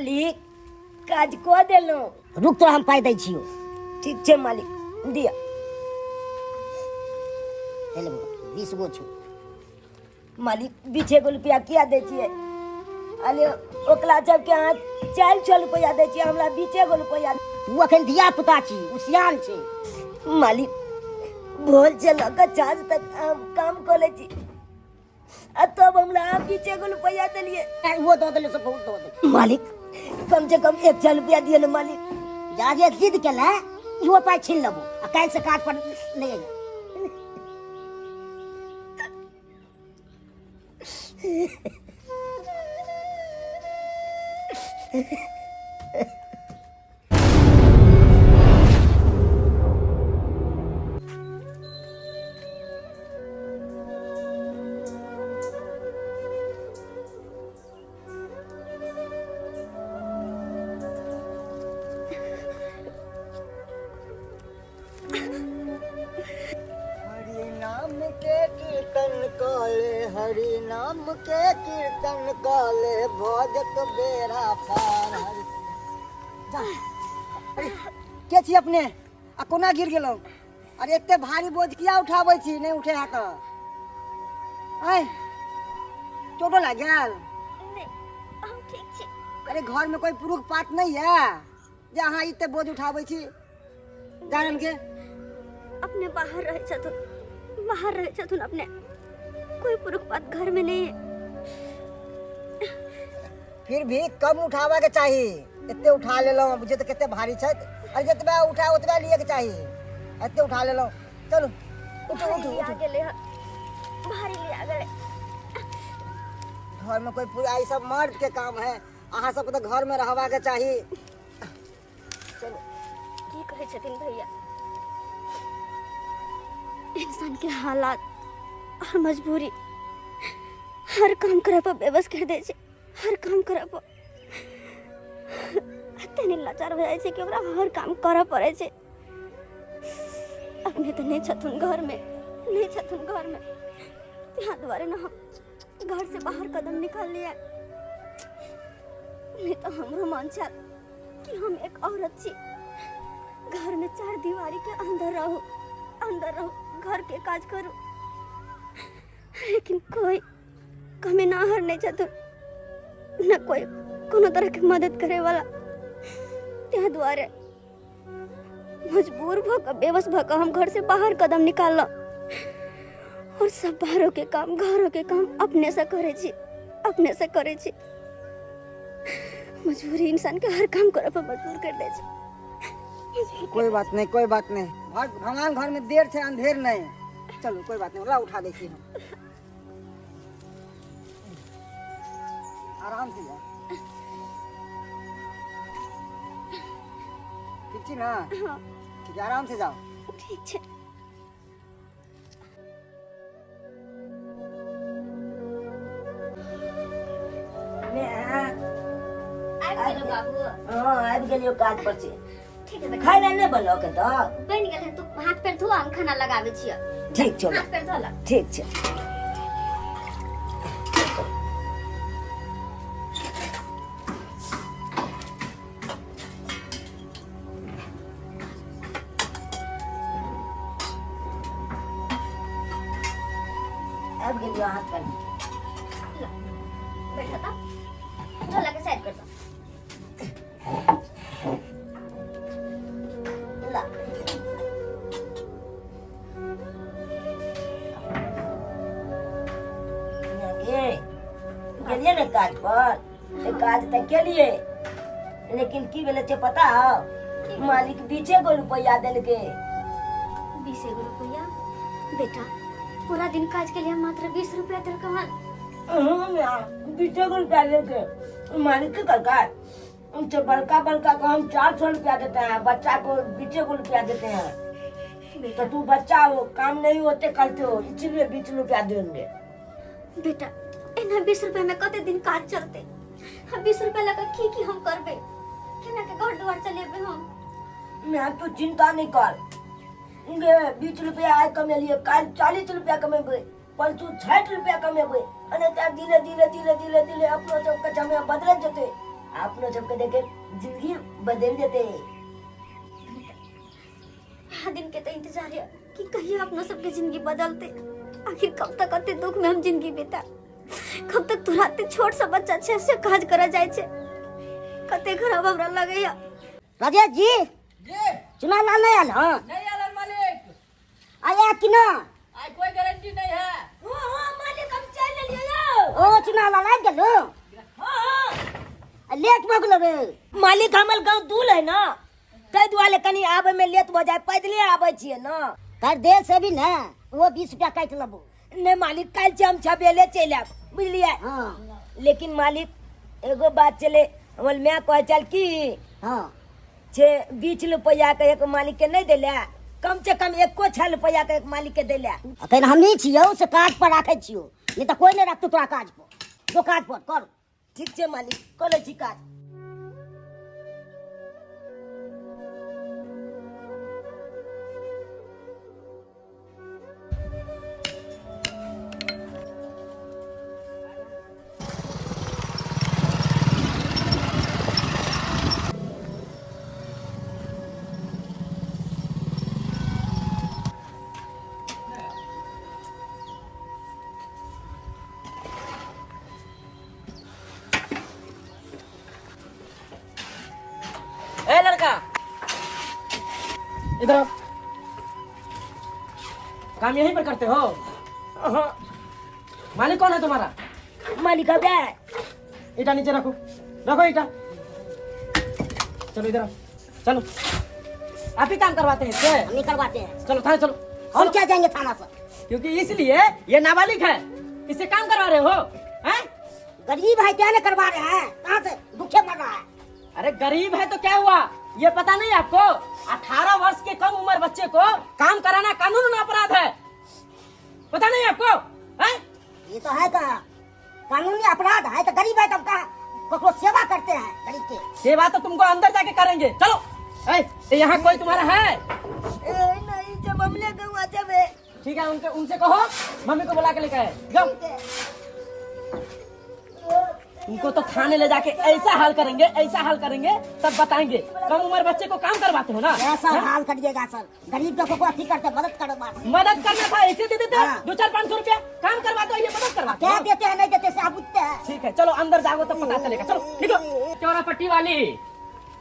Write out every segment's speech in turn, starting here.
मालिक काज कऽ देलहुँ। रुक तो हम पाइ दै छियौ। ठीक छै मालिक, दिअ। हे ले बौआ, 20 गो छौ। मालिक 20 गो रुपया किया दै छियै? अरे ओकरा सबके अहाँ 400 रुपया दै छियै, हमरा 20 गो रुपया। तू अखन धिया पुता छी, ओ सियान छै। मालिक भोर से लऽ कऽ साँझ तक हम काम कऽ लै छी आ तब हमरा अहाँ 20 गो रुपया देलियै। ओहो दऽ देलियै से बहुत दऽ देलियै। मालिक कम से कम 100 रुपया दिअ ने मालिक। जा जे जिद केला इहो पाइ छीन लेबो आ काल्हि से काज पर नहि अइहे। हरि नाम के कीर्तन काले, हरि नाम के कीर्तन काले, भजत बेरा पार। हरि जा। अरे के छी अपने आ कोना गिर गेलहुँ? अरे एते भारी बोझ किया उठाबै छी? नहि उठे है तऽ आय चोटो लागि गेल? नहि, हम ठीक छी। अरे घर में कोई पुरुख पात नहीं है जे अहाँ एते बोझ उठाबै छी? जानन के अपने बाहर रहै छथुन, बाहर रहै छथुन अपने, कोई पुरुख पात घर में नहीं है। फिर भी कम उठाबऽ के चाही, एते उठा लेलहुँ बुझियौ तऽ कते भारी छथि। अरे जतबे उठा ओतबे लिए के चाही, एते उठा लेलहुँ। चलू उठू उठू लिया उठू। गेलै हँ, भारी लिया गेलै। घर में कोई पूरा ई सब मर्द के काम है, अहाँ सबके तऽ घर में रहबा के चाही। चलू। की कहै छथिन भैया, इंसान के हालात और मजबूरी हर काम करे पर बेबस कर दै छै। हर काम करे पर एते नहि लाचार भए जाइ छै कि ओकरा हर काम करऽ पड़ै छै। अपने तऽ नहि छथुन घरमे, नहि छथुन घरमे, ताहि दुआरे ने हम घर से बाहर कदम निकाललियै। नहीं तो हमरो मन छल कि हम एक औरत छी, घर में चार दीवारी के अंदर रहू, अंदर रहू, घर के काज करू, लेकिन कोई कमेनाहर नहीं छथुन, न कोई कोनो तरह के मदद करे वाला। ताहि दुआरे मजबूर भऽ कऽ, बेबस भऽ कऽ हम घर से बाहर कदम निकाललहुँ और सब बाहरों के काम घरों के काम अपने से करे छी, अपने से करे छी। मजबूरी इंसान के हर काम करे पर मजबूर कर दे छै। कोई बात नहीं, कोई बात नहीं, भगवान घर में देर छै अंधेर नहीं। चलू कोई बात नहीं, ला उठा दै छी हम, आराम से जा। ठीक छी ना? हाँ। ठीक है, आराम से जाओ। ठीक छै। आबि गेलो बाबू? हाँ, आबि गेलियो काज पर से। ठीक है बेटा। खाना नहि बनलो के तऽ? बनि गेल है, तू हाथ पैर धो, हम खाना लगाबै छियै। ठीक छौ। हाथ पैर धो ला। ठीक छै। आबि गेलियो हाथ पैर। बैठो तऽ, झोला के साइड कर दो। ला। गे गेलियै ने काज पर, से काज तऽ केलियै, लेकिन की भेलै छै पता हौ? मालिक 20 गो रुपैआ देलकै। 20 गो रुपैआ? बेटा पूरा दिन काज के लिए मात्र 20 रुपया देलकै हन? 20 गो रुपया देलकै मालिक। की करकै, उनसे बड़का बड़का को हम 400 रुपया देते हैं, बच्चा को 20 गो रुपया देते हैं। तो तू बच्चा हो, काम नहीं होते करते हो, इसीलिए 20 रुपया देंगे। बेटा एना 20 रुपया में कते दिन काज चलते? हम 20 रुपया लगा की की हम करबे, केना के घर दुआर चलेबे हम? मैं तू चिंता नहीं कर गे, 20 रुपया आय कमेलिए, काल 40 रुपया कमेबे, परसू 60 रुपया कमेबे, अने त्या धीरे धीरे धीरे धीरे धीरे अपनो सबके समय बदलत जेतै अपनो सबके देखे जिंदगी बदल देते। यहाँ दिन के तो इंतजार है कि कहिया अपना सबके जिंदगी बदलते। आखिर कब तक अते दुख में हम जिंदगी बिता, कब तक तोरा अते छोट सा बच्चा छै से काज करऽ जाइ छै, कते खराब हमरा लगैया। राजेश जी, जी। चुनाव लाल नहीं आयल? हाँ। नहीं आलन मालिक। आया कि ना? आज कोई गारंटी नहीं है। हाँ हाँ मालिक, हम चल लेलियै यौ। ओ चुनाव लाल आबि गेलो? हाँ हाँ। लेट भऽ गेलो रे। मालिक, हमर गाँव दूर है ना, ताहि दुआरे कनि आबै में लेट भऽ जाय, पैदले आबै छियै ना। कर देर से भी ना वो 20 रुपया काटि लेबो। नहीं मालिक, काल्हि छै हम छबेले चलि आयब, बुझलियै? हाँ। लेकिन मालिक एगो बात छलै, हमर माय कहै छल कि हाँ छे 20 रुपया के एक मालिक के नहीं देले, कम से कम एको 6 रुपया के एक मालिक के देले। अखन हमही छियौ से काज पर राखै छियौ, नहीं तऽ कोई नहीं रखतौ तोरा काज पर। जो काज पर कर। ठीक छै मालिक, करै छी काज। ए लड़का, इधर आओ। काम यहीं पर करते हो? हाँ। मालिक कौन है तुम्हारा? मालिक अब है। ईटा नीचे रखो, रखो ईटा। चलो इधर आओ, चलो। आप ही काम करवाते हैं इससे? हम नहीं करवाते हैं। चलो थाने चलो। हम क्या जाएंगे थाना से? क्योंकि इसलिए ये नाबालिग है, इससे काम करवा रहे हो हैं? गरीब है क्या ना करवा रहे हैं, कहाँ से भूखे मर रहा है। अरे गरीब है तो क्या हुआ, ये पता नहीं आपको? 18 वर्ष के कम उम्र बच्चे को काम कराना कानूनन अपराध है, पता नहीं आपको हैं? ये तो है का कानूनी अपराध है, तो गरीब है तो हम कहाँ ककरो सेवा करते हैं गरीब के। सेवा तो तुमको अंदर जाके करेंगे। चलो ए, यहाँ कोई तुम्हारा है? ए, नहीं, जब हम ले गए जब है। ठीक है, उनके उनसे कहो मम्मी को बुला के लेकर आए। जाओ। उनको तो थाने ले जाके ऐसा हाल करेंगे, ऐसा हाल करेंगे, तब बताएंगे। कम उम्र बच्चे को काम करवाते हो ना? ऐसा हाँ? हाल करिएगा सर, गरीब को अथी करते मदद करो बात। मदद करना था ऐसे दे देते, हाँ। 2-4-500 रुपया काम करवाते हो, ये मदद करवाते क्या हो? देते हैं नहीं देते से आप पूछते हैं। ठीक है, चलो अंदर जाओ तब पता चलेगा। चलो निकलो। चौरा पट्टी वाली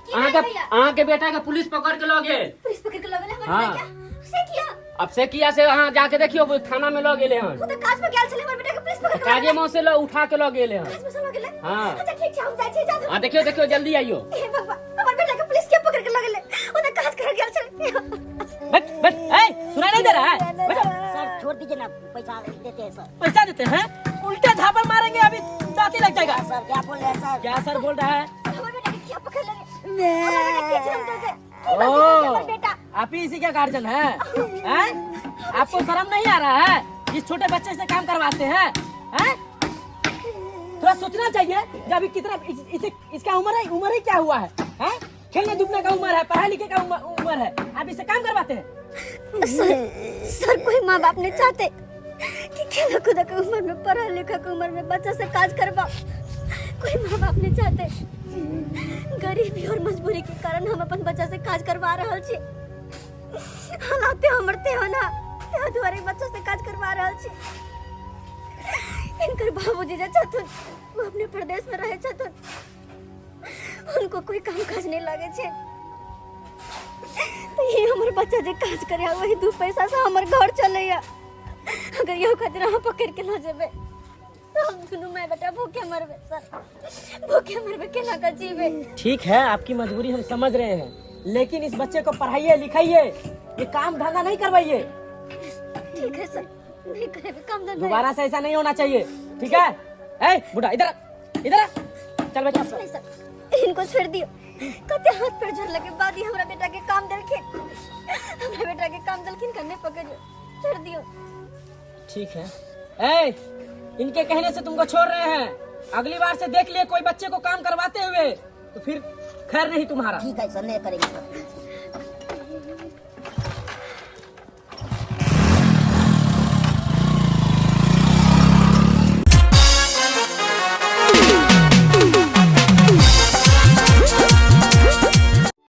की भेल भैया? अहाँ के बेटा के पुलिस पकड़ के लऽ गेल। पुलिस पकड़ के लऽ गेलै हमर हाँ। बेटा के? से किया? अब से किया से अहाँ जाके देखियो, वो थाना में लऽ गेलै हन। ओ तऽ काज पर गेल छलै, हमर बेटा के पुलिस पकड़ के लऽ काजे गेलै। में से लऽ उठा के लऽ गेलै हन। काज पर से लऽ गेलै? हाँ। अच्छा ठीक छै, हम जाइ छी, जा। हाँ देखियो देखियो, जल्दी आइयो। हे भगवान, हमर बेटा के पुलिस के पकड़ के लऽ गेलै? ओ तऽ काज कर गेल छलै। बैठ बैठ, ए सुनाई नहीं दे रहा है? बैठो। सर छोड़ दीजिए ना, पैसा देते हैं सर। पैसा देते हैं, उल्टे झापड़ मारेंगे, अभी दांत ही लग जाएगा। सर क्या बोल रहे हैं सर? क्या सर बोल रहा है? हमर बेटा के किया पकड़ लेले? हमर बेटा के जुर्म केलकै? की गलती केलकै हमर बेटा? आप ही इसी का गार्जियन है, हैं? आपको शर्म नहीं आ रहा है? इस छोटे बच्चे से काम करवाते हैं, हैं? थोड़ा सोचना चाहिए कि अभी कितना इसे इसका उम्र है, उम्र ही क्या हुआ है, हैं? खेलने दुबने का उम्र है, पढ़ाई लिखे का उम्र है, आप इसे काम करवाते हैं। सर, सर कोई माँ बाप नहीं चाहते कि खेला कूदा के उम्र में, पढ़ा लिखा के उम्र में बच्चा से काज करवा, कोई माँ बाप नहीं चाहते। गरीबी और मजबूरी के कारण हम अपन बच्चा से काज करवा रहल छी। हालात हमर तेहन है, तेहन दुआरे बच्चा से काज करवा रहल छी। इनकर बाबूजी जे छथुन वो अपने प्रदेश में रहे छथुन, उनको कोई काम काज नहीं लागे छै, तो ये हमर बच्चा जे काज करे वही 2 पैसा से हमर घर चलैया। अगर यहो खातिर अहाँ पकड़ के लऽ जेबै तो हम दुनू माय बेटा भूखे मरबै सर, भूखे मरबै, केना कऽ जीबै? ठीक है, आपकी मजबूरी हम समझ रहे हैं, लेकिन इस बच्चे को पढ़ाइए लिखाइए, ये काम धंधा नहीं करवाइए। ठीक है सर, नहीं करेबे काम धंधा। दोबारा से ऐसा नहीं होना चाहिए, ठीक है? ए बुढ़ा इधर आ, इधर आ, चल बेटा। नहीं सर, इनको छोड़ दियो। कते हाथ पर जोड़ लगे बाद ही हमरा बेटा के काम देलखिन, हमरा बेटा के काम देलखिन, करने पकड़ियो, छोड़ दियो। ठीक है, ए इनके कहने से तुमको छोड़ रहे हैं, अगली बार से देख लिए कोई बच्चे को काम करवाते हुए तो फिर खैर नहीं तुम्हारा। ठीक है सर, नहीं करेंगे सर।